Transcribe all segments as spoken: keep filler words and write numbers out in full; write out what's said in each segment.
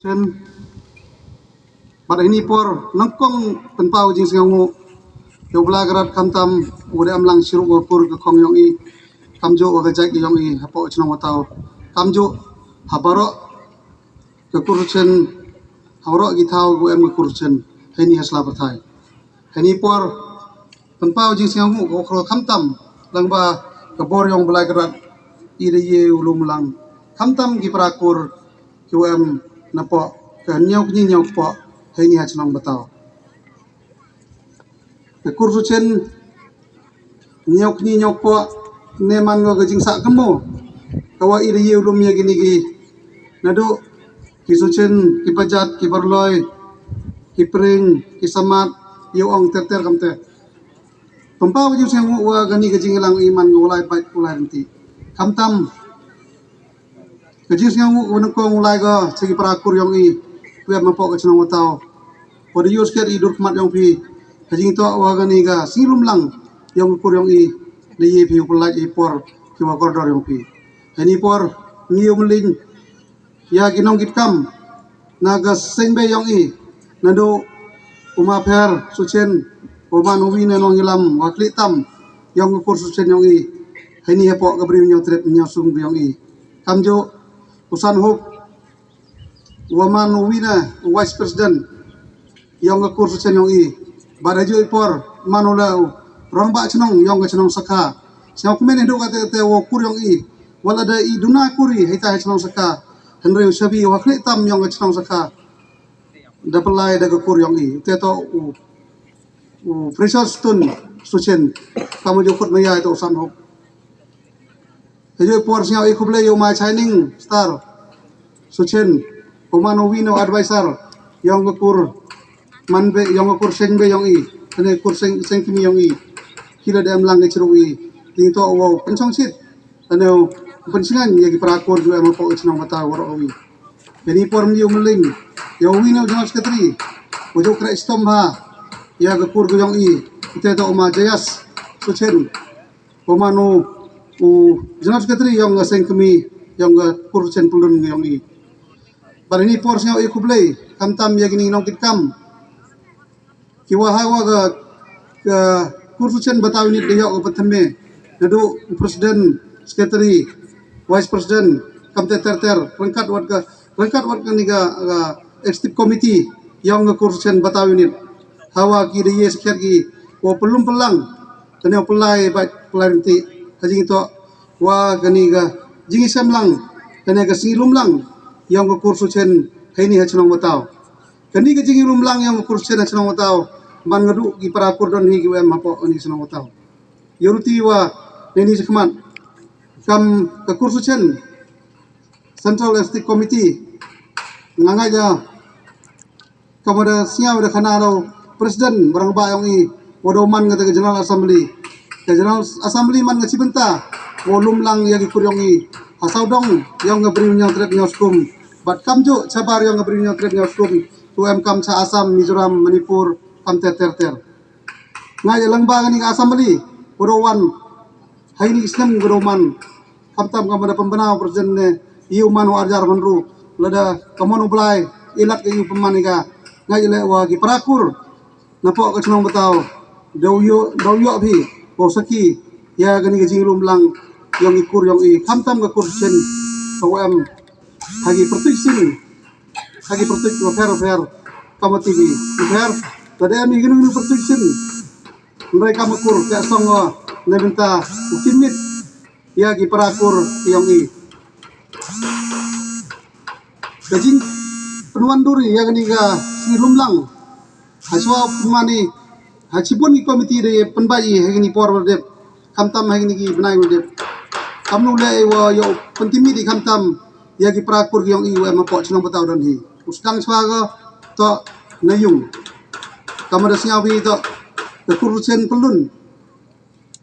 Chen. Bad ha kane ka por nyngkong pynpaw jingsngewnguh ïa u Blai Kynrad khamtam u dei em lang shuh wa kur ka khong yong i, kamjuh wa ka jait yong i hapoh chnong Wataw, kamjuh ha baroh ka kur Suchen, ha baroh ki thaw wa em ka kur Suchen ha kane ka sla pyrthai. Ha kane ka por pynpaw jingsngewnguh ka khro khamtam lang ba ka bor yong u Blai Kynrad i da ïa u lum lang khamtam ki para kur ki wa em napoh ka hynñiew kñi hynñiew kpoh ha kane ka chnong Wataw. Ka kur Suchen hynñiew kñi hynñiew kpoh ne man ka jingsah kynmaw ka wa i da ïa u lum ïa kine ki, naduh ki Suchen, ki Pajat, ki Barloi, ki Pring, ki Samat, ïa u ong ter ter kamte. Pynpaw ka jingsngewnguh wa kane ka jingïalang i man ka u lai bad u lai rynti. Khamtam ka jingsngewnguh ka nyngkong u lai ka sha ki para kur yong i wa em hapoh ka chnong Wataw, wa da ïoh sket i dur khmat yong phi ha jingtoh wa kane ka sngi lum lang yong ka kur yong i, da ïa phi u pynlait i por ki wa kordor yong phi. Ha kane ka por ngi ïa u mlien ïa ki nongkitkam na ka seng bei yong i, naduh u ma Pher Suchen, u man u wi na nongïalam wa khlieh tam yong ka kur Suchen yong i ha kane hapoh ka bri Hynñiewtrep Hynñiewsum yong i, kamjuh u San Hup wa man u wi na u vice president yong ka kur Suchen yong i. Bad ha juh i por man u la u rangbah chnong yong ka chnong Sakha. Sngewkmen haduh katte katte wa kur yong i, wa lada i duna kur i ha ita ha chnong Sakha, hynrei u shabi wa khlieh tam yong ka chnong Sakha da pynlai da ka kur yong i, te to u, u Precious Stone Suchen, ka ma ju khut ma ïa to u San Hup. Ha juh i por sngew i khublei ïa u ma Shining Star Suchen, u man u wi na u advisor yong ka kur man bei, yong ka kur seng bei yong i, kane kur seng, seng kmie yong i. Ki la dem lang ka chru i, ting to wow pynshong shit, kane u pynshngaiñ ïa ki para kur ju em hapoh ka chnong Wataw waroh wi. Kane i por ngi ïa u mlien ïa u wi na u general secretary, u ju khreh stom ha ïa ka kur ka yong i, ite to u ma Jayas Suchen, u man u, u general secretary yong ka seng kmie yong ka kur Suchen Pyllun yong i. Bad ha kane i por sngew i khublei khamtam ïa kine ki nongkitkam ki wa ha wa ka, ka kur Suchen Wataw Unit da ïoh ka pynthymmai, naduh u president, secretary, vice president, kamte ter ter, ryngkat wat ka, ryngkat wat kane ka, ka executive committee yong ka kur Suchen Wataw Unit, ha wa ki da ïa sakhiat ki wow pynlum pynlang, kane wow pynlai bad pynlai rynti ha jingtoh wa kane ka jingïasem lang, kane ka sngi lum lang yong ka kur Suchen ha kane ha chnong Wataw. Kane ka jingïalum lang yong ka kur Suchen ha chnong Wataw, man nga duh ki para kur don hi ki wa em hapoh kane ka chnong Wataw. Ïa ruti wa kane shakhmat kam ka kur Suchen Central Executive Committee, nga ngeit ïa ka ma da sngew da khana da u president ba rangbah yong i, wa da u man kata ka General Assembly. Ka General Assembly man ka shi bynta wow lum lang ïa ki kur yong i ha sawdong yong ka bri Hynñiewtrep Hynñiewsum, bad kamjuh shabar yong ka bri Hynñiewtrep Hynñiewsum, tu em kam sha Assam, Mizoram, Manipur, kamte ter ter. Nga ïa lang ba kane ka Assembly wa da u wan ha kine ki snem ka da u man, khamtam ka ma da pynbna u president ne ïa u man u arjar man ru, lada ka mon u Blai i lad ka ïa u pynman i ka. Nga ïa leh wa ki para kur napoh ka chnong Wataw, da u ïoh, da u ïoh phi wow sakhi ïa kane ka jingïalum lang yong i kur yong i, khamtam ka kur Suchen ka wa em ha ki pyrtuit sing, ha ki pyrtuit wa pher wa pher. Ka ma T V wa pher, lada em i kino kino pyrtuit sing, hynrei ka ma kur ka song wa na bynta u kin mit ïa ki para kur yong i. Ka jingpynwandur ïa kane ka sngi lum lang ha shuwa pynman i ha shibun ki committee da pynbeit i ha kine por wa dep, khamtam ha kine ki bnai wa dep. Kam nu leh i wa ïoh pyntimit i khamtam ïa ki para kur yong i wa em hapoh chnong Wataw don hi. U sdang shuwa ka to na yung, ka ma da sngew phi to ka kur Suchen Pyllun.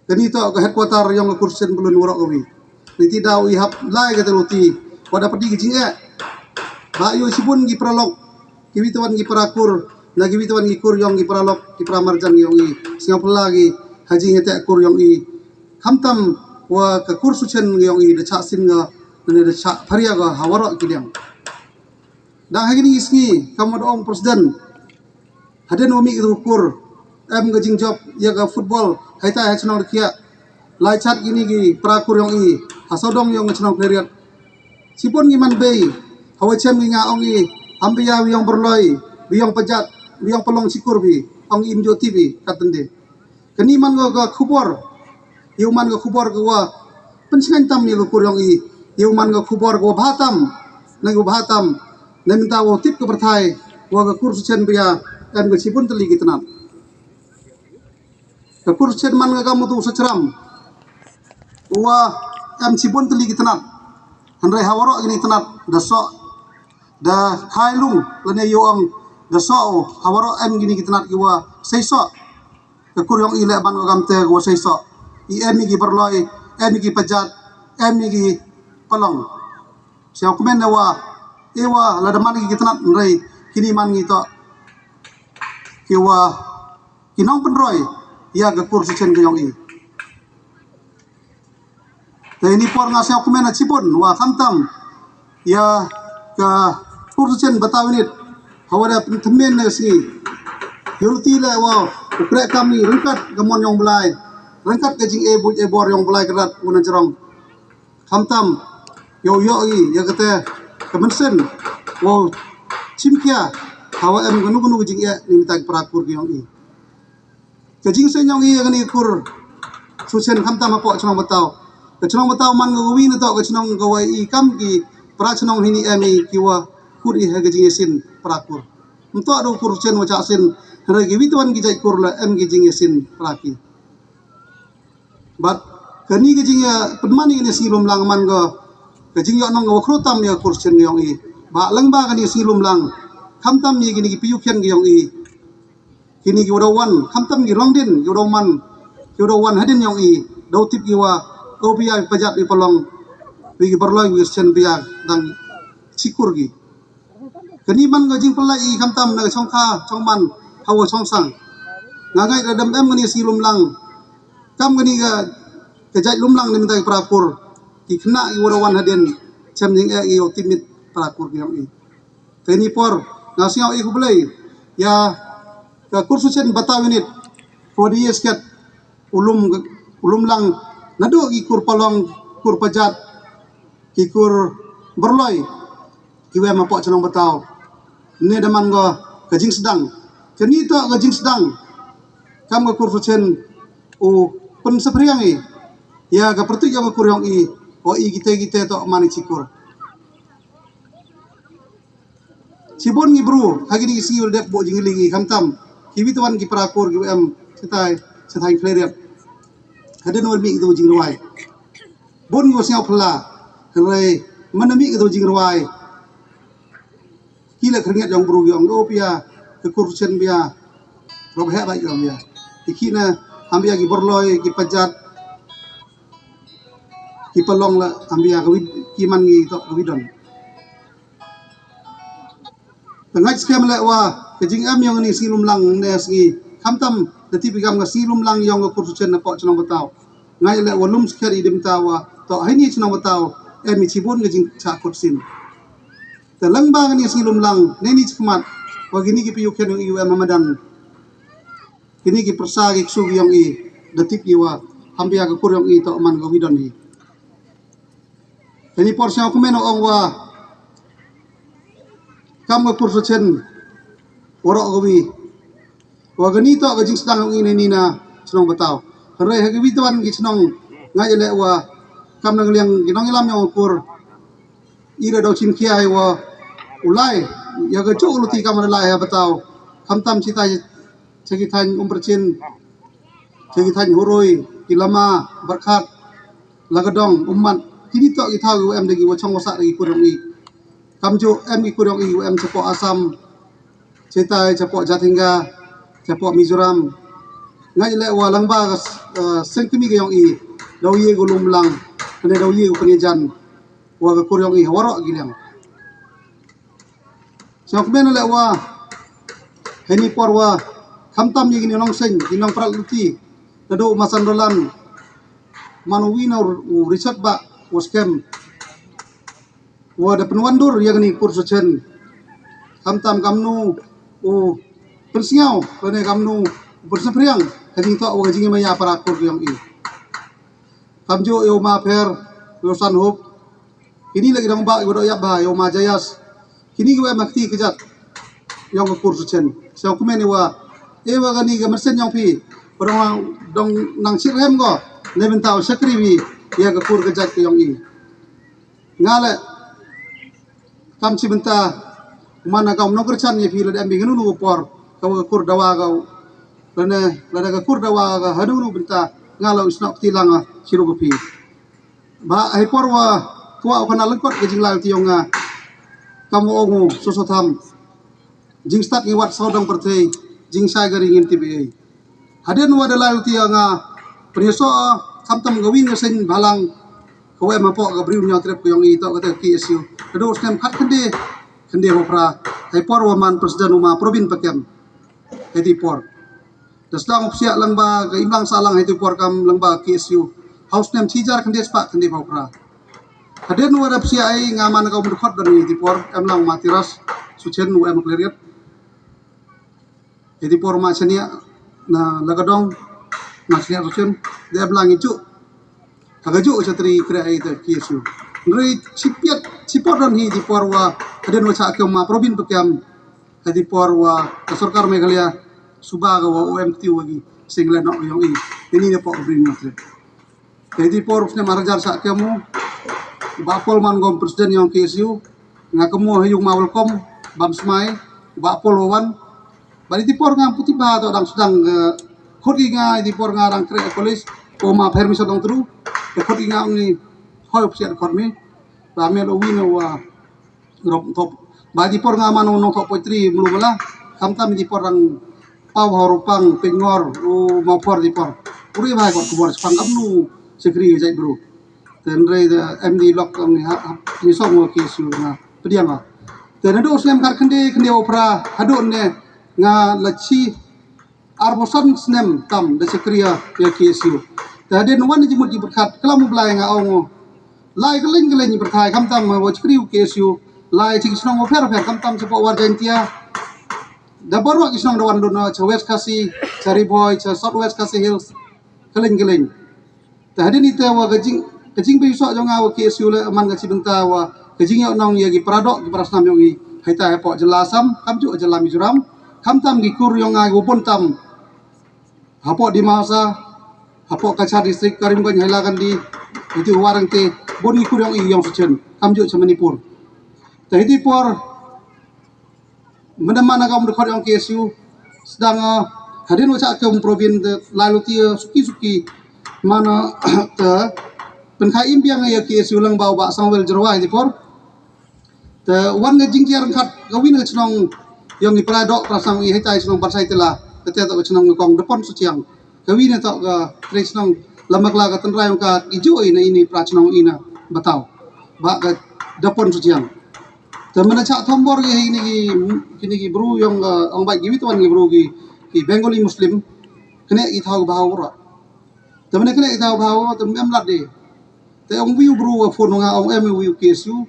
Kane to ka headquarter yong ka kur Suchen Pyllun waroh kawi. Niti daw i hap lai kata luti wa da pyrdi ka jingeh. Ba ïoh shibun ki paralok, kiwi tawan ki para kur, na kiwi tawan ki kur yong ki paralok, ki para marjan yong i, sngew phylla ki ha jingïateh kur yong i. Khamtam wa ka kur Suchen yong i da chah sin ka, ne da chah pharia ka ha waroh ki liang. Dang ha kine ki sngi, kam wat ong president, hadien wa mih ka kur, em ka jingjop ïa ka football, haitai ha chnong Rakiak. Lai chat kine ki para kur yong i ha sawdong yong ka chnong Khliehriat. Shibun ngi man bei, hawa chem ngi nga ong i, am bia wi yong Borloi, wi yong Pajat, wi yong Palong Sikur bi, ong im jo ti bi, kat tende. Kani man ka, ka khubor, ïa u man ka khubor ka wa pynshngaiñ tam ïa ka kur yong i, ïa u man ka khubor ka wa bha tam, na ka wa bha tam, na mynta wa tip ka pyrthai, wa ka kur Suchen bia em ka shibun tylli ki tnat. Ka kur Suchen man ka kam utu Sachram, wa em shibun tylli ki tnat. Hynrei ha waroh kini tnat da soh, da khai lung, lane ïa ong da soh, ha waroh em kini ki tnat ki wa sei soh. Ka kur yong i leh ban ka kam te ka wa sei soh. I em i ki Borloi, em i ki Pajat, em i ki Palong. Sñiaw kmen na wa, e wa lada man ki tnat, hynrei kini man ngi toh ki wa, ki nongpynroi ïa ka kur Suchen ka yong i. Te ini por nga sñiaw kmen na shibun wa khamtam ïa ka kur Suchen Bataw Unit, hawa da pynthymmai na sngi. Ïa ruti le wa u kreh kam ni ryngkat ka mon yong Blai, ryngkat ka jing e buj e bor yong Blai Kynrad wa na jrong. Khamtam ïa u ïoh i ïa kata ka mynsiem wa u chim khia, hawa em kano kano ka jing e ni mynta ki para kur ki yong i. Ka jingseng yong i ïa kani ka kur Suchen khamtam hapoh chnong Bataw. Ka chnong Bataw man ka wi na toh ka chnong ka wa i kam ki para chnong hini em i ki wa khut i ha ka jingïaseng para kur. Mynta da u kur Suchen wa chah seng, hynrei ki wi twan ki jait kur la em ki jingïaseng para ki. Bad kani ka jingïa pynman i kani sngi lum lang man ka, ka jingïoh nong ka wa khruh tam ïa ka kur Suchen ka yong i. Ba lang ba kani sngi lum lang, khamtam ïa kini ki pyu khian ka yong i. Kini ki wa daw wan, khamtam ki longdin, ki wa daw man, ki wa daw wan hadien yong i, daw tip ki wa, o bia Pajat wi Palong, wi ki Borloi wi Suchen bia dang Sikur ki. Kani man ka jingpynlait i khamtam na ka chongkha, chongman, hawa chongsang. Nga ngai da dam em kani sngi lum lang. Kam kani ka, ka jait lum lang ni mynta ki para kur. Ki khynnah ki wa daw wan hadien, chem jing e ki yow timit para kur ki yong i. Te ini por, nga sñiaw i khublei ïa ka kur Suchen Bataw Unit, ko di ïa sket u lum, u lum lang naduh ki kur Palong, kur Pajat, ki kur Borloi, ki wa em hapoh chnong Bataw. Ne da man ka, ka jingsdang. Kani toh ka jingsdang. Kam ka kur Suchen u pynsaphriang i ïa ka pyrtuit yong ka kur yong i, o i kite kite toh man i chi kur. Shibun ngi bru ha kini ki sngi wa dep bo jingli ngi khamtam ki wi twan ki para kur ki wa em shatai, shatai Khliehriat. Hadien wa mih ki tu jingrwai, bun ngi wa sñiaw phylla, hynrei man mih ki tu jingrwai, ki la khyrngiat yong bru yong do pia, ka kur Suchen bia, rob heh ba yong bia. Ki ki na, am bia ki Borloi, ki Pajat, ki Palong la, am bia ka wi, ki man ngi toh ka wi don. Te ngait skhem leh wa ka jingem yong ni sngi lum lang ne sngi, khamtam da tip i kam ka sngi lum lang yong ka kur Suchen na poh chnong Bataw. Ngait leh wa lum skhem i dim ta wa toh ha ini chnong Bataw em i chibun ka jingchah kut sim. Te lang ba ka ni sngi lum lang ne ni chikmat wa kini ki pyu khian yong i wa em ha madan. Kini ki pyrsa ki ksu ki yong i da tip i wa ham bia ka kur yong i toh man ka wi don i. Kani por sñiaw kmen ong wa kam ka kur Suchen waroh ka wi. Wa kani toh ka jingsdang yong i ne ni na chnong Bataw. Hynrei ha ka wi twan ki chnong ngait leh wa kam na ka liang ki nongïalam yong ka kur. I da daw chim khia i wa u lai ïa ka jok luti kam da lai ha Bataw. Khamtam chitai cha ki thaiñ Umperchin, cha ki thaiñ Huroi, ki Lama, Barkhat, Lakadong, Ummat. Kini toh ki thaw ki wa em da ki wa chong wa sah da ki kur yong i. Kamjooh em ki kur yong i wa em chapoh Assam, chitai chapoh Jathinga, chapoh Mizoram. Ngait leh wa lang ba ka, eh, seng kmie ka yong i, daw ye ka lum lang, kane daw ye ka pynïajan wa ka kur yong i ha waroh ki liang. Sñiaw kmen leh wa ha ini por wa khamtam ïa ki nongseng, ki nongprat luti, naduh Masan Dolan, man u wi na u Richard Bah wa skhem wa da pynwandur ïa kani kur Suchen. Khamtam kamnu u pynsngew, lane kamnu u pynsngewthuh ka jingthoh wa ka jingim ïa para kur ka yong i. Kamjuh ïa u ma Pher, ïa u San Hup. Kini la ki dang ba ïa u dok ïap ba ïa u ma Jayas. Kini ki wa ma kti ka jat yong ka kur Suchen. Sa kumne wa e wa kani ka mersen yong phi ba dang, dang nang chit rem ko ne bynta u shakri wi ïa ka kur ka jat ka yong i. Nga le kam chi bynta man ka um nong kyrchan ïa phi la dem bi nganu nu por ka wa ka kur dawa ka lane lane ka kur dawa ka hanu nu bynta nga la u snok ti lang a chi ru phi. Ba hai por wa kwah u khana lyngkot ka jinglai ti yong nga kam wa ong u so so tham. Jingstad ngi wat saw dong pyrthei, jingshai ka ri ngin tip ei. Hadien wa da lai u ti ïa nga pynïasoh khamtam ka win ka seng balang ka wa em hapoh ka briew ñiaw trep ka yong i toh kata ka K S U. Ka dei u snem khat khynde khynde wa phra. Hai por wa man president u ma Probin Pakem. Hai ti por da sdang u psiah lang ba ka imlang sahlang hai ti por kam lang ba K S U. Ha u snem chijar khynde spah khynde wa phra. Hadien wa da psiah ei nga man ka um dkhot da ni ti por em lang ma Tiras Suchen u em Kleriat. Iti por ma chania na Lagadong ma chania ruchun de blang ichu. Hagachu chatri kre ai ta K S U. Nri chipiat chipot don hi di por wa hadien wa cha ke ma Probin Pakem. Hadi por wa ka sorkar Meghalaya suba ga wa O M T wa gi single nok yong i. Ini ne pok bring nok. Te di por snem arhajar sa kemu ba pol man gom president yong K S U nga kemu ha yung ma welcome bam smai ba pol wan. Ba di por nga puti ba to dang sedang khot gi nga di por nga dang kre college ko ma permission dong tru. Te khot gi nga ni hoi psiat khot mi ba mel o wino wa Rop thop. Ba di por nga mano nong thop poetry mulu mala. Khamtam di por rang pau hau rupang pengor u mau por di por. Uri ba kor kubor sepang kamnu sekri jai bru. Tenre de M D lok ang ha ni song wa ki su nga pediang ah. Tenadu snem kar khende khende opera hadu ne nga lachi arphew san snem tam da shakri ïa K S U. Te hadien wan jingmut jingpyrkhat klam u Blai nga ong lai kylleng kylleng jingpyrthai khamtam wa shakri K S U. Lai jingïashnong wa pher pher khamtam shapoh War Jaintia. Da baroh ki shnong da wan lun sha West Khasi, sha Ri Bhoi, sha South West Khasi Hills. Kylleng kylleng. Te hadien ite wa ka jing ka jingpynsoh jong nga wa K S U le man ka chi bynta wa ka jingïohnong ïa ki paradoh ki parasnam yong i. Hai ta hapoh jylla Assam, kam ju jylla Mizoram, khamtam ki kur yong nga ki bun tam. Hapoh Dima Hasao, hapoh Cachar district, Karimganj, Hailakandi, iti Warangte, bun ki kur yong i yong Suchen, kam ju cha Manipur. Te iti por Mendam mana ka um dkhot yong K S U sedang hadien wa cha ke um provin de lai luti suki suki mana te pynkhai im biang ïa K S U lang ba u ba Sangwel Jyrwa di por. Te wan ka jingjiar khat ka win ka chnong yong i para dok para sang i hai tai chnong Barsai Tila. Te te ka chnong kong Depon Suchiang. Ka win to ka tre chnong lamakla ka tynrai yong ka i ju i na ini para chnong i na batau. Ba ka Depon Suchiang. Te mena cha thombor ki kini ki kini ki bru yong ong bai ki wituan ki bru ki ki Bengali Muslim. Kene i thau bhau ra. Te mena kene i thau bhau te mem lat de. Te ong wiu bru wa phone nga ong em wiu K S U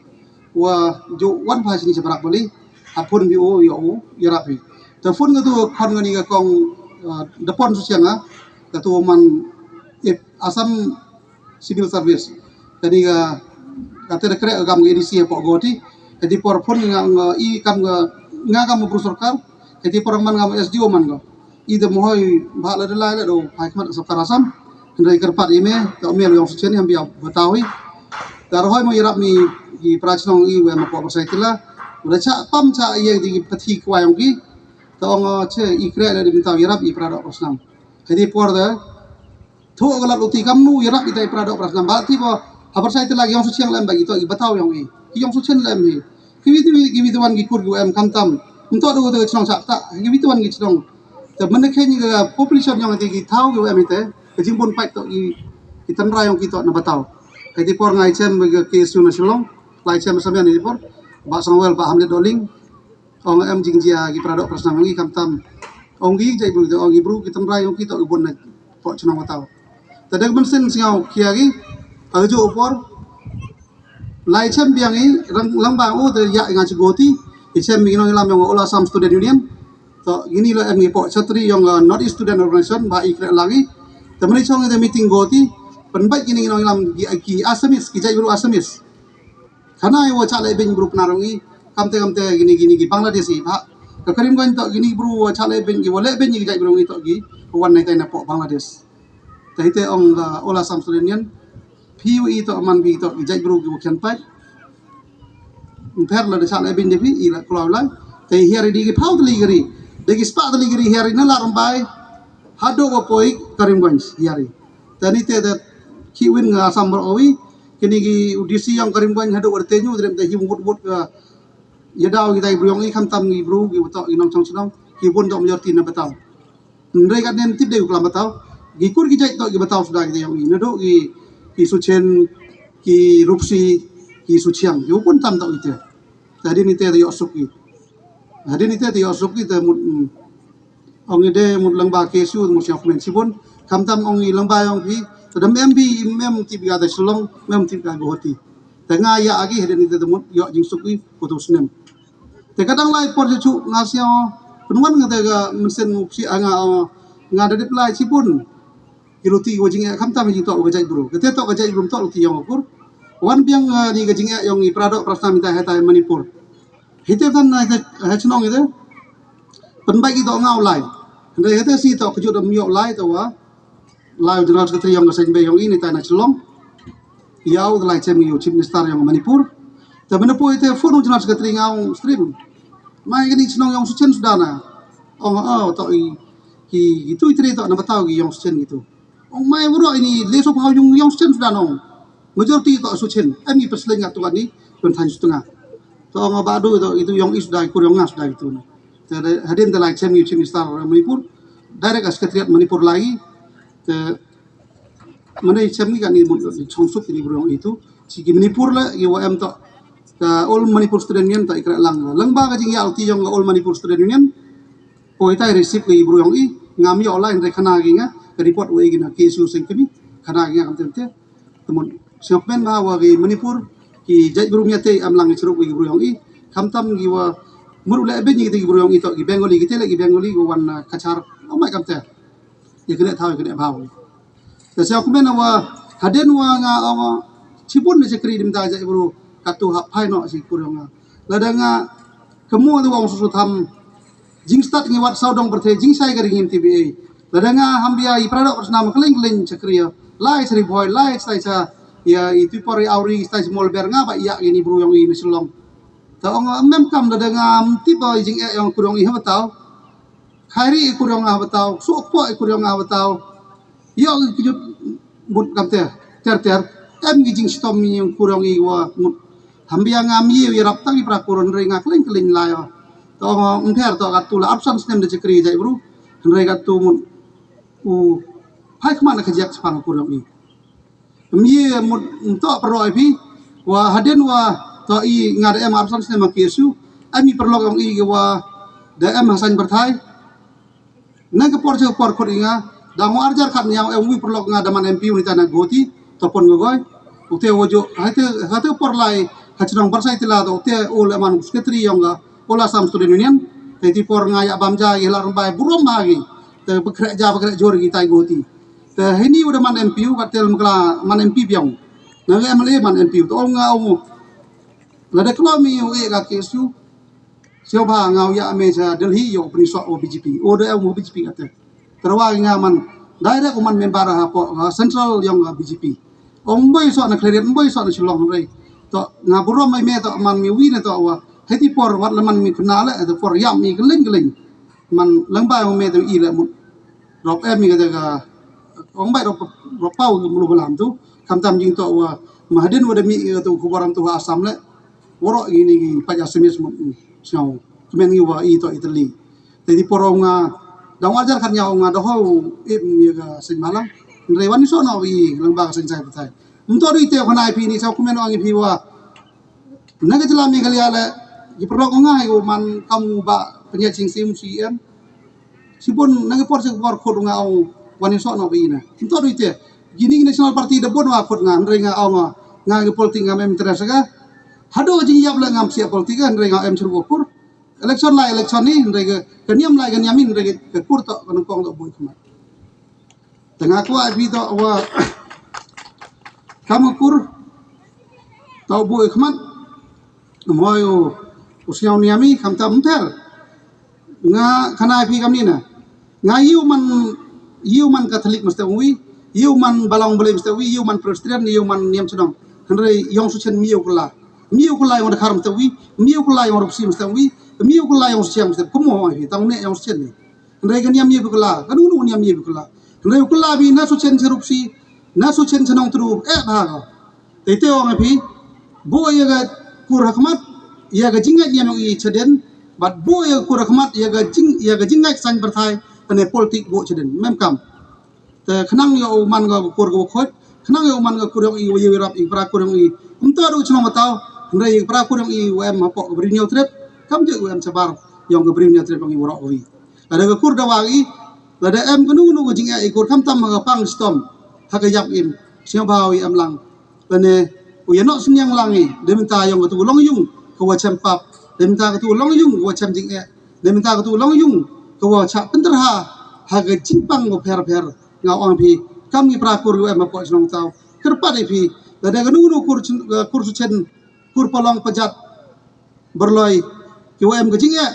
wa jo wan pha sini separak bali. Ha phone bi o yo o yarap hi. Te phone nga tu khon ngani ka kong Depon Suchiang nga ka tu man Assam Civil Service. Kani ka kate da krek kam ngi A D C hapoh Guwahati. Kati por phone nga nga i kam nga nga kam bru sorkar. Kati por man nga S D O man nga. I da mohoi ba la da lai la do phai khmat sorkar Assam. Hynrei kyrpad i me ka email yong Suchiang i ham bia batau i. Da rohoi mo yarap mi i prachnong i we ma ko Barsai Tila. Udah cha pam cha i di pathi kwai yong ki. Ta ong che i krek la di bintau yarap i para dok para snam. Kati por da Thu ka lat uti kamnu yarap ita i para dok para snam ba ti ba ha Barsai Tila yong Suchiang lem ba ito i batau yong i. Ki yong Suchiang lem hi. Ki wi ki wi wan ki kur ki em khamtam. Nto do do chnong sak ta ki wi wan ki chnong. Te mene khen ka population yong ite ki thau ki em ite. Ka jingbun pait to i ki tanra yong ki to na batau. Ka ti por ngai chem ka K S U na Shillong. Lai chem samian i por. Ba Sangwel ba Hamlet Doling. Ong em jingjia ki para dok para snam ong i khamtam. Ong i jai bru ong i bru ki tynrai ong ki to i bun na pok chnong watau. Ta dek bensin sngaw kia ki. Ka ju por. Lai chem biang i rang lang bang u te ya nga chi goti. Ki chem ki nongïalam yong All Assam Student Union. To kini la em ki pok chatri yong North East Student Organization ba i kre langi. Te mane chong ite meeting goti. Pynbait kini ki nongïalam ki, ki Assamese, ki jait bru Assamese. Khana i wa cha le bin bru pynarong i. Kamte kamte kini kini ki Bangladeshi ba. Ka Karimganj to kini bru wa cha le bin ki wa le bin ki jait bru i to ki. Wan nai tai na pok Bangladesh. Te ite ong All Assam Student Union. Phi u i to man phi to ki jait bru ki wa khen pai. Mpher la da sha la bin de phi i la klau lai. Te hiari di ki pau tali gari. De ki spa tali gari hiari na la rambai. Hado wa poi Karimganj hiari. Te ni te da ki win nga Assam bro oi. Kini ki D C yong Karimganj hado wa te nyu drem te hi wut wut ka. Ya daw ki tai bru yong i kham tam ki bru ki wa to ki nong chong chnong. Ki bun to majority na batau. Nrei kat nen tip dei u klam batau. Ki kur ki jait to ki batau suda ki te yong i. Nado ki, ki Suchen, ki Rupsi, ki Suchiang. Ki u pun tam to ki te. Te hadin ite te yok suk ki. Hadin ite te yok suk ki te mut, mm, ong i de mut lang ba K S U mut siang kmen sibun. Kham tam ong i lang ba yong phi. Te dem M B, mem tip ga te Shillong, mem tip ga Guwahati. Te nga ya agi hadin ite te mut yok jing suk ki, putu snem. Te kadang lai por ju chu nga siaw pynwan nga te ga mynsen ngu psi nga, nga da dip lai chibun. Ki luti wa jingeh kham tam jing to ga jait bru. Kate to ga jait bru to luti yong akur. Wan biang ni ga jingeh yong i pradok prasna minta hai tai Manipur. Hite tan na ha chnong ite. Pynbai ki to ngaw lai. Hande kate si to kejut am yok lai to wa. Lai General Secretary yong ka seng be yong i ni tai na Shillong. Yau da lai chem yu Chief Minister yong Manipur. Te Manipur ite phone General Secretary ngau stream. Mai kani chnong yong Suchen sudana. Ong oh to i ki ki tu i tri to na batau ki yong Suchen gitu. Ong mai wuro ini leso pau yong yong Suchen sudana ong. Majority to Suchen. Em i perseleng ngatu ani pun than sutengah. To ong ba do to itu yong i suda kur yong nga suda gitu. Te hadin da lai chem yu Chief Minister Manipur. Direct Secretariat Manipur lai. Te mane chem ngi kani mut chong suk kini bru yong itu. Si ki Manipur la i wa em to. Ka All Manipur Student Union to i kra lang. Lang ba ka jing ya uti yong All Manipur Student Union. Ko itai receive ki bru yong i. Ngam yo lai ndai khana ki nga. Ka report wa i gina K S U seng kini. Khana ki nga kam tem te. Te mut siok pen ba wa ki Manipur. Ki jait bru mia te am lang i chrup ki bru yong i. Kham tam ki wa mut le ben ki te ki bru yong i to ki Bengali ki te le ki Bengali ki wan Kachar. Oh my kam te. Ya kene thaw ya kene bhaw. Te sia ku men wa hadien wa nga ong chibun ne chakri dim da jai bru katu hap phai no si kur nga. Lada nga kemu tu ong susu tham jingstad ngi wat saw dong pyrthei jingshai ka ringim T B A. Lada nga hambia i pradok prasna ma kling kling chakri ya. Lai chari boy lai chai cha ya i tu por i auri chai small ber nga ba ya ini bru yong i ne Shillong. Ta ong mem kam lada nga mtip ba jing e yong kur yong i ha batau. Khairi i kur yong a batau, suk po i kur yong a batau. Yo ki jut mut kam ter ter ter. Em ki jing shitom i kur yong i wa mut. Hambia nga mi i rap tang i pra kur hynrei nga kling kling lai. To nga mther to kat tu la arphew san snem da chakri jai bru. Hynrei kat tu mut u phai khmat na khajiak chapang kur yong i. Mye mut mto pyroi phi wa hadien wa to i nga da em arphew san snem ma K S U. Em i pyrlok yong i wa da em hasan pyrthai. Nang ka por che por khot i nga da mo arjar khat nyau em wi pyrlok nga da man M P u ni tana goti to pon gogoi. Ute wojo hate hate por lai ha chnong Barsai Tila to ute u le man secretary yong nga All Assam Student Union. Te ti por nga ya bam ja i la bai burom ba gi te bekhreh ja bekhreh jor gi tai goti. Te hini u da man M P u ka tel mkla man M P biang. Na le M L A man M P u to ong nga ong. Lada klo mi u e ka K S U. Sio ba nga u ya me cha Delhi yo pni so o B J P. O da ong B J P ka te. Terwa nga man direct u man member ha po ha central yong ha B J P. Ong boi so na Khliehriat boi so na Shillong rei. To nga burom mai me to man mi wi na to wa. Heti por wat la man mi khna le to por yam mi keleng keleng. Man lang bai me to i le mut. Rop em i ka jaga ong bai rop rop pau ki mulu balam tu. Kham tam jing to wa ma hadien wa da mi ka tu khubor am tu ha Assam le. Woro ini ki paja semis mut sngau. Kemen ngi wa i to Italy. Te di poro nga dang wajar kan ya nga doho im ya ka sing malang. Ndrei wan so na i lang ba ka sing sai patai. Mto di te khana i pi ni sa kemen ong i pi wa. Na ka jylla Meghalaya le ki pyrlok nga i man kam ba pynjah ching sim C M. Sibun na ka por sa ka por khot nga ong wan i so na wi na. Nto ri te. Kini national party da bon wa khot nga hynrei nga ong nga ki politik ngam em interest ka. Hado jing yap le ngam sia politik ka hynrei nga em chru kur. Election lai election hi, hynrei ka, ka niam lai ka niam hi, hynrei ka, ka kur toh ka nyngkong toh buh khmat. Te nga kwah ïa phi toh wa kam ka kur toh buh khmat. Mo ïa u sñiaw niam hi, khamtam ym pher. Nga khana ïa phi kam ni na. Nga ïa u man, ïa u man Katholik mesti wi, ïa u man Balang Blei mesti wi, ïa u man Presbyterian, ïa u man niam chnong. Hynrei ïong Suchen ym ïa u kylla. Ym ïa u kylla ïong Dkhar mesti wi, ym ïa u kylla ïong Rupsi mesti wi, ym ïa u kylla ïong Suchiang mesti wi. Kumno ïa phi, tang ne ïong Suchen ni. Hynrei ka niam ïa u kylla, ka nu nu niam ïa u kylla. Hynrei u kylla phi na Suchen cha Rupsi, na Suchen cha Nongtru, eh bha ka. Te te ong ïa phi, buh ïa ka kur ha khmat ïa ka jingngeit niam ïong i chadien, bad buh ïa ka kur ha khmat ïa ka jing, ïa ka jingngeit saiñ pyrthai, kane politik buh chadien, mem kam. Te khnang ïa u man ka kur ka wa khuid, khnang ïa u man ka kur ïong i wa ïarap ïa ka pra kur ïong i. Ym toh da u chnong Bataw, hynrei ïa ka pra kur ïong i wa em hapoh ka Bri Hynñiewtrep, kam ju wa em shabar ïong ka Bri Hynñiewtrep ïong i waroh kawi. Lada ka kur dawa i, lada em kano kano ka jingeh i kur khamtam ha ka pang stom, ha ka ïap im, sngewbha u em lang. Lane u ïa noh synñiang lang i, da mynta ïong katu ka longïung ka wa chem pap, da mynta katu ka longïung ka wa chem jingeh, da mynta katu ka longïung ka wa chah pynterha ha ka jingpang wa pher pher. Nga ong phi, kam ngi pra kur u em hapoh chnong Bataw, kyrpad ïa phi, lada kano kano kur, kur Suchen, kur Palong, Pajat, Barloi, ki wa em ka jingeh,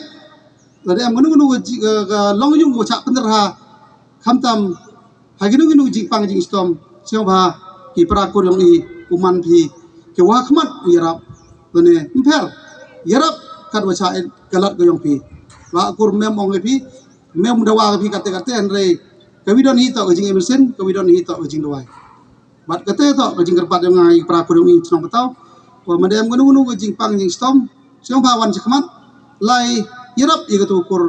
lada em kano kano ka ji-, ka, ka longïung ka wa chah pynterha, khamtam ha kino kino ki jingpang jingstom, sngewbha ki pra kur ïong i, u man phi ki wa ha khmat u ïarap. Lane ym pher, ïarap kat wa chah, ka lad ka ïong phi. Wa kur mem ong ïa phi, mem dawa ka phi katte katte, hynrei ka wi don hi toh ka jingeh mynsiem, ka wi don hi toh ka jingdawai. Bad kata toh ka jingkyrpad ïong nga ïa ki pra kur ïong i chnong Bataw, wa ma dei em kano kano ka jingpang jingstom, sngewbha wan cha khmat, lai ïarap ïa katu ka kur.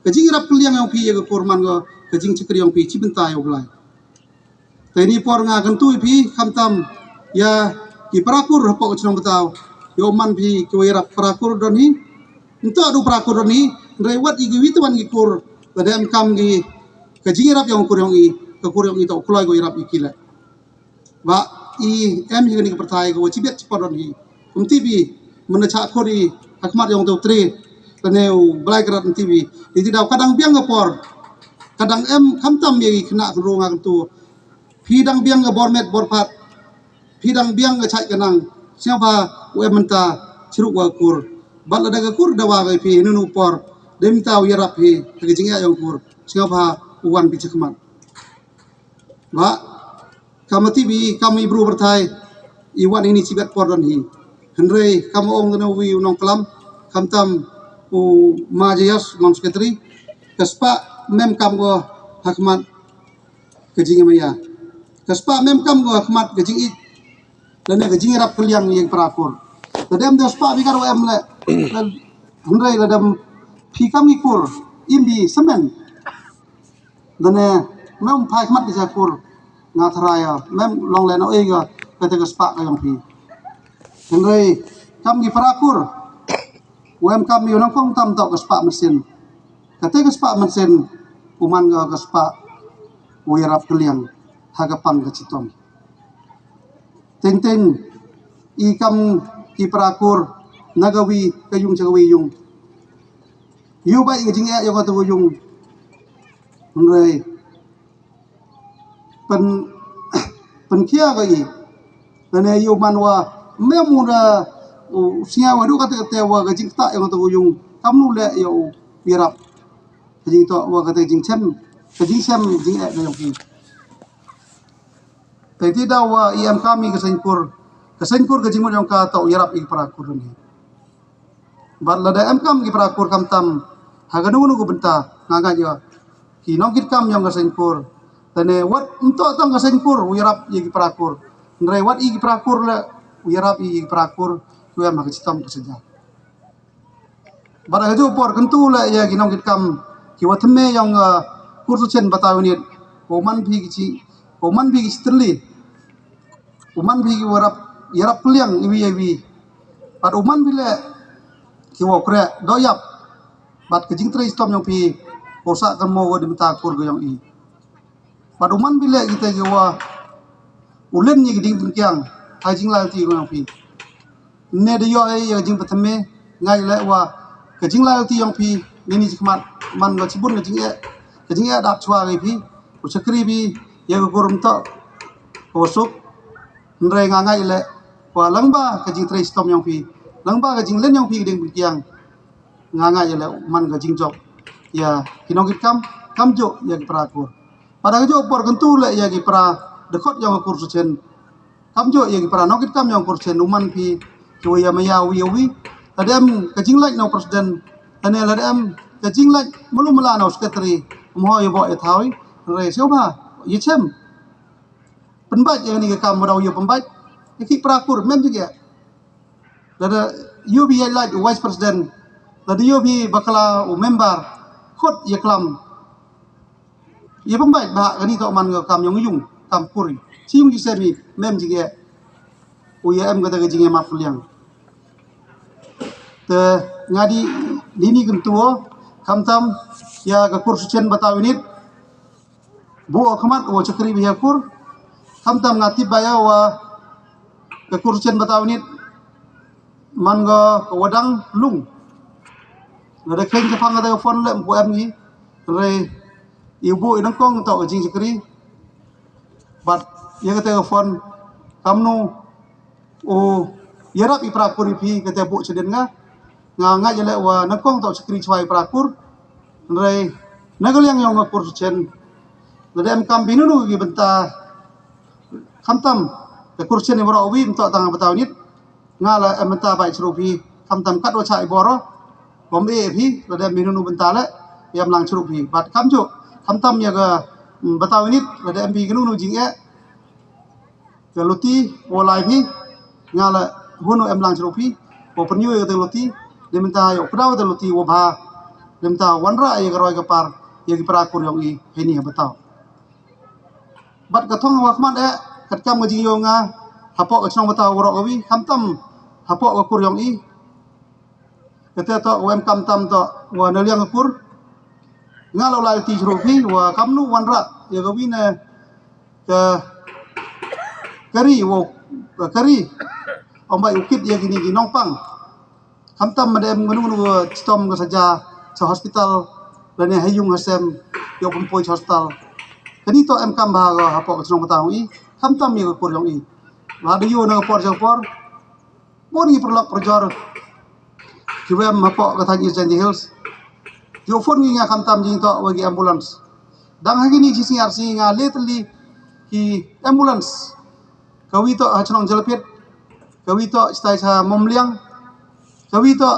Ka jingïarap kylliang ïong phi ïa ka kur man ka, ka jingchakri ïong phi chi bynta ïa U Blai. Te ini por nga kyntu ïa phi, khamtam ïa ki pra kur hapoh ka chnong Bataw, ïa u man phi ki wa ïarap pra kur don hi. Ym toh da u pra kur don hi, hynrei wat ïa ki wi twan ki kur, lada em kam ki, ka jingïarap ïong ka kur ïong i, ka kur ïong i toh u kloi ka wa ïarap ïa ki leh. Ba i em hi kani ka pyrthai ka wa chibit chipor don hi. Ym tip i, mynta chah khot i ha khmat ïong te u tre, lane u Blai Kynrad, ym tip i. Te te daw ka dang biang ka por, ka dang em, khamtam ïa ki khynnah khynroo nga kyntu. Phi dang biang ka bor met bor phad, phi dang biang ka chait ka nang, sngewbha u em mynta chirup wa ka kur. Bad lada ka kur dawa ka ïa phi hynno hynno por, da mynta u ïarap phi ha ka jingeh ïong ka kur, sngewbha u wan phi cha khmat. Ba kam tip i, kam i bru pyrthai, i wan ini chibit por don hi. Hynrei kam ong kano wi u nongklam, khamtam u Ma Jayas, Mam Secretary, ka spah mem kam ko ha khmat ka jingmaya. Ka spah mem kam ko ha khmat ka jingïeit, lane ka jingïarap kylliang ïa ki pra kur. Lada em da spah phi kar wa em leh, hynrei lada em phi kam ki kur, im bi semen. Lane mem phai khmat ki cha kur, nga tharai ïa mem long leh na ei ka, kata ka spah ka ïong phi. Hynrei kam ki pra kur, wa em kam ïa u nongkong tam toh ka spah mynsiem. Kata ka spah mynsiem, u man ka, ka spah u ïarap kylliang ha ka pang ka chitom. Teng teng i kam ki pra kur, na ka wi ka ïung cha ka wi ïung, ïoh ba i ka jingeh ïong katu ka ïung. Hynrei pyn, pynkhia ka i, lane ïoh man wa mem u da u sñiaw haduh kate kate wa ka jingktah ïong katu ka ïung, kam nu leh ïa u ïarap. Ka jingtoh wa kate ka jingchem, ka jingchem jingeh ka ïong ki. Te te daw wa i em kam i ka seng kur, ka seng kur ka jingmut ïong ka toh u ïarap i ki pra kur ni. Bad lada em kam ki pra kur khamtam ha kano kano ka bynta, nga ngeit ïa ki nongkitkam ïong ka seng kur, lane wat ym toh tang ka seng kur u ïarap ïa ki pra kur, hynrei wat i ki pra kur leh u ïarap i ki pra kur, u em ha ka chitom ka seng ja. Bad ha kajuh por kyntu leh ïa ki nongkitkam ki wa thymme ïong, uh, kur Suchen Bataw Unit, u man phi ki chi, u man phi ki chi tylli, u man phi ki wa rap, ïarap kylliang iwi iwi. Bad u man phi leh ki wa kreh doh ïap, bad ka jingtrei chitom ïong phi, u sah kynmaw wa da mynta kur ka ïong i. Bad u man phi leh kita ki wa u len ïa ki ding pynkiang ha jinglai ti ka ïong phi. Ne da ïoh ïa ka jingpynthymme, nga ïaleh wa ka jingloyalty yong phi nini chi khmat, man ka chibun ka jingeh, ka jingeh dap chwa ka phi, u shakri phi ya ka kur mynta ka wasuk. Hynrei nga ngai le wa lang ba ka jingtrei stom yong phi, lang ba ka jinglen yong phi ka ding pynkiang, nga ngai le man ka jingjop ya ki nongkit kam, kam jo ya ki para kur. Pada ka jo por kyntu le ya ki para dkhot yong ka kur Suchen, kam jo ya ki para nongkit kam yong kur Suchen, u man phi ki wa ya maya wi wi. Lada em ka jinglait na u president, lane lada em ka jinglait malu mala na u secretary, mo ya bo ya thawi re sio ba ya chem pynbait ya ni ka kam wa dau ya pynbait ya ki para kur mem jige. Lada yoh bi ya lait u vice president, lada yoh bi bakla u member, khot ya klam ya pynbait ba kani to man ka kam yong yung kam kuri. Chi yung ji semi mem jige u ya em kata ka jingeh map liang. Te nga di dini kyntu o, khamtam ya ka kur Suchen Batau Unit, bu o khmat u chakri bi ya kur, khamtam nga tip ba ya wa ka kur Suchen Batau Unit man ka ka wadang lung. Nga da khein ka phang kata ka phone le mpu em ngi re, i bu i nangkong to ka jingchakri. Bat ya kata ka phone kamnu u yarap i para kur i phi kata bu chadin nga. Nga nga jale wa nangkong to chakri chwa i para kur. Re na ka liang yong ka kur Suchen, lada em kam bi nunu ki bynta, khamtam ka kur Suchen i bro wi mto tang Batau Unit. Nga la em bynta bai chru phi, khamtam kat wa cha i boro bom e phi, lada em bi nunu bynta le yam lang chru phi. Bat kam jo khamtam ya ka Batau Unit, lada em bi ka nunu jingeh ka luti wa lai phi, nga la hunu em lang chru phi, wa pynyu ya ka luti, de mynta ya kdaw ka luti wa bha, de mynta wanra ya ka roi ka par ya ki para kur yong i heni ha Batau. Bat ka thong wa khmat eh, kat kam ka jing yong nga hapoh ka chnong Batau wa rok wi, khamtam hapoh ka kur yong i. Kata to wa em kam tam to wa na liang ka kur. Nga la u lai ti chru phi wa kamnu wanra ya ka wi ne ka kari wa kari. Om bai u kit ya kini ki nongpang. Khamtam ma da em ngunu ngunu wa chitom ka saja cha hospital, lane ha yung ha sem yoh pynpoi cha hospital. Kani to em kam ba ha hapoh ka chnong Batau i, khamtam ya ka kur yong i. Wa da yu na ka por cha ka por. Bun ngi pyrlok pyrjor ki wa em hapoh ka thaiñ East Jaintia Hills. Yoh phone ngi nga khamtam jing to wa ki ambulance. Dang ha kini chi sngi ar sngi nga le tylli ki ambulance. Ka wi to ha chnong Jalapit, ka wi to chitai cha Momliang, ka wi to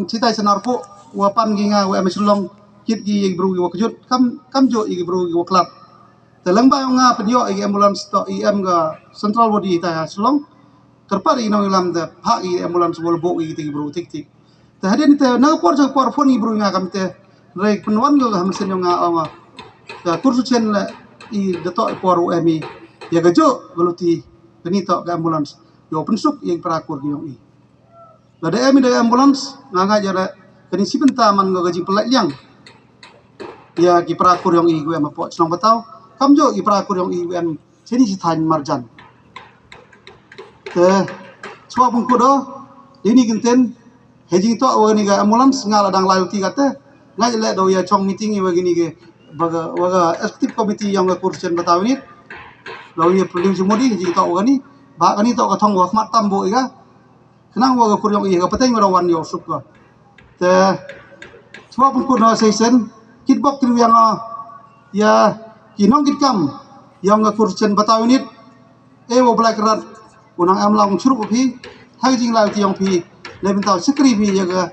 chitai cha Narpuh, wa pan ki nga wa em Shillong, kit ki ya ki bru ki wa kjut, kam kam jo ya ki bru ki wa klat. Te lang ba yong nga pynyoh ya ki ambulance to i em ka central body ta ha Shillong. Kyrpad i nongïalam te phah i ambulance wa la buh i te ki bru tik tik. Te hadien te na ka por cha ka por phone i bru nga kam te, re pynwan ka ha machine yong nga ong ka kur Suchen le i da to i por u em i ya ka jo ka luti, kani to ka ambulance yoh pynsuk ya ki para kur ki yong i. Lada em i da ambulance nga nga ja le kani chi bynta man ka jingpynlait liang ya ki para kur yong i wa em hapoh chnong Batau, kam jo ki para kur yong i wa em chini chi thaiñ marjan. Te chwa pung kudo dini kinten, he jing to wa ni ka ambulance nga la dang lai uti kate, nga le do ya chong meeting wa ni ke, wa ka executive committee yong ka kur Suchen Batau Unit. Lo ya pulih jumudi he jing to wa ni, ba kani to ka thong wa khmat tam bo i ka. Khnang wa ka kur yong i ka pateng wa rawan yoh suk ka. Te chwa pung kudo session, kit bok kri yang ya ki nongkit kam yong ka kur Suchen Batau Unit. E wa Blai Kynrad u nang em lang chru phi ha ka jinglai ti yong phi, le bynta sikri phi ya ka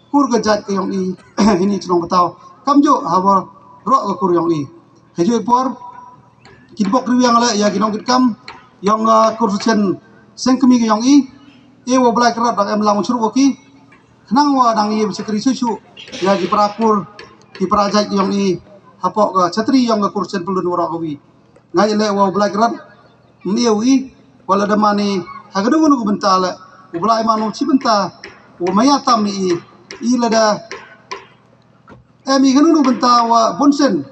kur ka jait ka yong i hini chnong Batau, kam jo ha wa rok ka kur yong i. He jo i por kit bok ri yang le ya ki nongkit kam yong ka kur Suchen Sengkmi ka yong i. E wa Blai Kynrad dang em lang chru ki, khnang wa dang i sikri su su ya ki para kur, ki para jait ka yong i hapoh ka chatri yong ka kur Suchen Pyllun wa rok ka wi. Nga i le wa u Blai Kynrad mia u i wa la da mani ha ka dung nu bynta le u Blai manu chi bynta u maya tam i i la da em i ka nu bynta wa bunsen.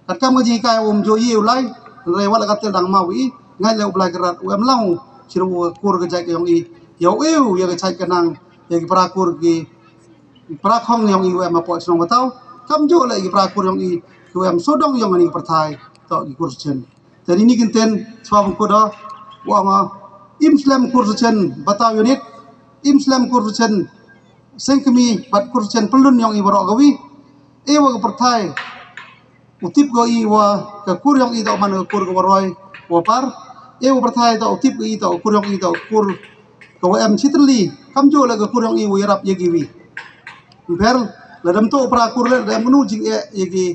Kat kam ka ji kai um jo i u lai re wa la ka tel dang ma u i. Nga i le u Blai Kynrad u em lang u chi ru kur ka jai ka yong i ya u ya ka chai ka nang ya ki para kur ki para khong yong i wa em hapoh chnong Bataw, kamjooh leh ki para kur yong i ki wa em sawdong yong kani ka pyrthai, toh ki kur Sachin. Te ini ki ktien shuwa ban kut da, wa ong, im slem kur Sachin Bataw unit, im slem kur Sachin Sengkmie bad kur Sachin Pyllun yong i waroh kawi. E wa ka pyrthai u tip ko i wa ka kur yong i toh man ka kur ka waroi wa par. E wa pyrthai toh u tip ko i toh ka kur yong i toh ka kur ka wa em chitli, kamjooh leh ka kur yong i wa yarap ya kiwi. Ym pher, lada ym toh para kur leh, lada em kano jingeh ya ki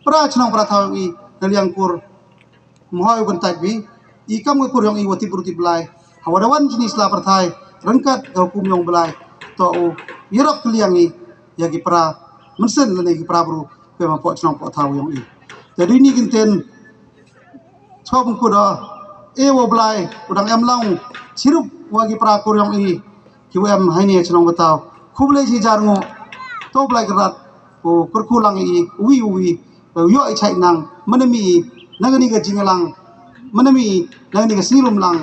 para chnong para thaw yong i na liang kur, ym hoi u kyntait wi. I kam ka kur yong i wa tip bru tip Blai, ha wa da wan jingïasla pyrthai ryngkat ka hukum yong Blai, toh u yarap kylliang i ya ki para mynsiem lane ki para bru wa em hapoh chnong poh thaw yong i. Te dei ini ki ktien shuwa ban kut da, e wa Blai u dang em lang chirup wa ki para kur yong i ki wa em haini ha chnong Bataw. Khublei chijar nguh, to Blai Kynrad u kyrkhu lang i uwi uwi, u yoh i chait nang, mynta mi i na kani ka jingïalang, mynta mi i na kani ka sngi lum lang,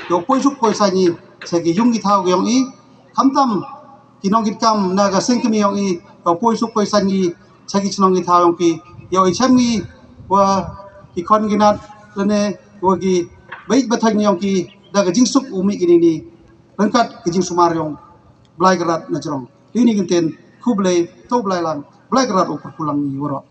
yow poi suk poi saiñ i sha ki yung ki thaw ki yong i, khamtam ki nongkitkam na ka Sengkmie yong i, yow poi suk poi saiñ i sha ki chnong ki thaw yong ki, yow i chem ngi wa ki khon ki nat lane wa ki beit ba thaiñ yong ki da ka jingsuk u mih kini ni ryngkat ka jingsumar yong Blai Kynrad na jrong. Dei ini ki ktien, khublei, to Blai lang, Blai Kynrad u kyrkhu lang i waroh.